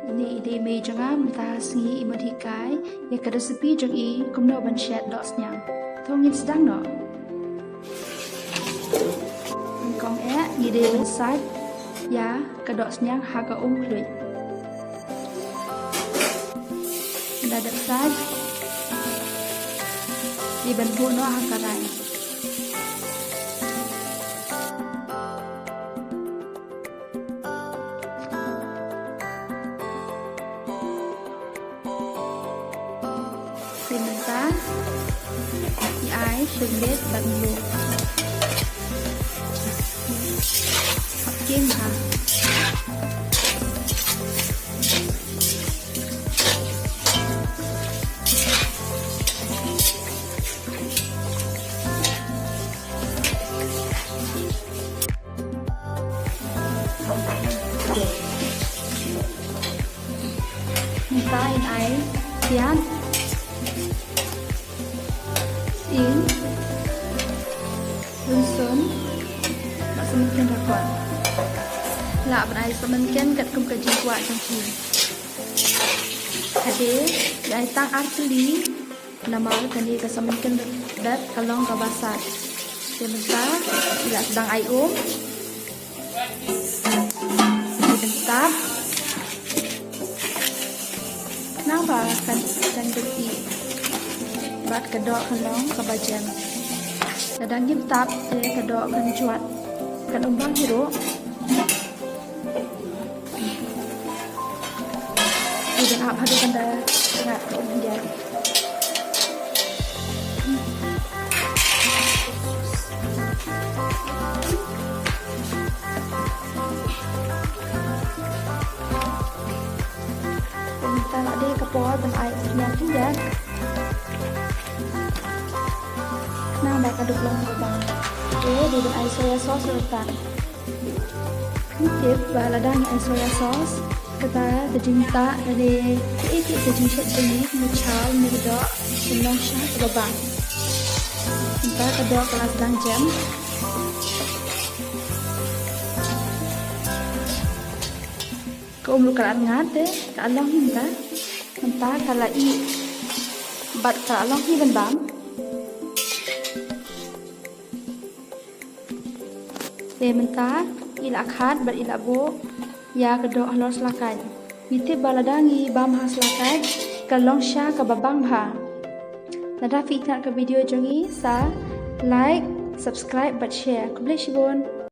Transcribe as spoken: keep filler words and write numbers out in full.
Ine i dei i mei jong nga, mynta sngi i mut hikai ïa ka recipe jong i kumno ban shet dohsniang. To ngin sdang noh. Nyngkong eh ngi dei ban sait ïa ka dohsniang ha ka um khluit. Lada dep sait, dei ban buh noh ha karai. Te mynta ngi ai shyrlem bad mluh. Hap kem ha. Mynta in ai piat, ïing, rynsun, bad sohmynken rakot. Lah ban ai sohmynken katkum ka jingkwah jong phi. Hadien, in ai tang ar tylli. Namar kane ka sohmynken bad ka long kaba sat. Te mynta ngi la sdang ai um. Ngi pyntap. Naba kan kan dei bad ka doh kan long kaba jem. Lada ngim tap te ka doh kan jwat. Kan ym bang hi ruh. Dei ban ap haduh kan da tngat ka um hyndia. Mynta la dei ka por ban ai onion hyndia. Naba ka duk long ruh bang. Te dei ban ai soya sauce ruh tang. Ngi tip ba lada ngi ai soya sauce, kata ka jingtah lane kaei kaei ka jingshet jong ngi, ka muchaw ne ka doh, kan long sha kaba bang. Mynta ka doh ka la sdang jem. Ka um ruh ka la arngat te ka la long hi mynta. Mynta ka la ih bad ka la long hi ban bam. Te mynta i la khat bad i la buh ïa ka doh halor slakaid. Ngi tip ba lada ngi bam ha slakaid ka long sha kaba bang bha. Lada phi itynnad ka video jong ngi sa like, subscribe bad share. Khublei shibun.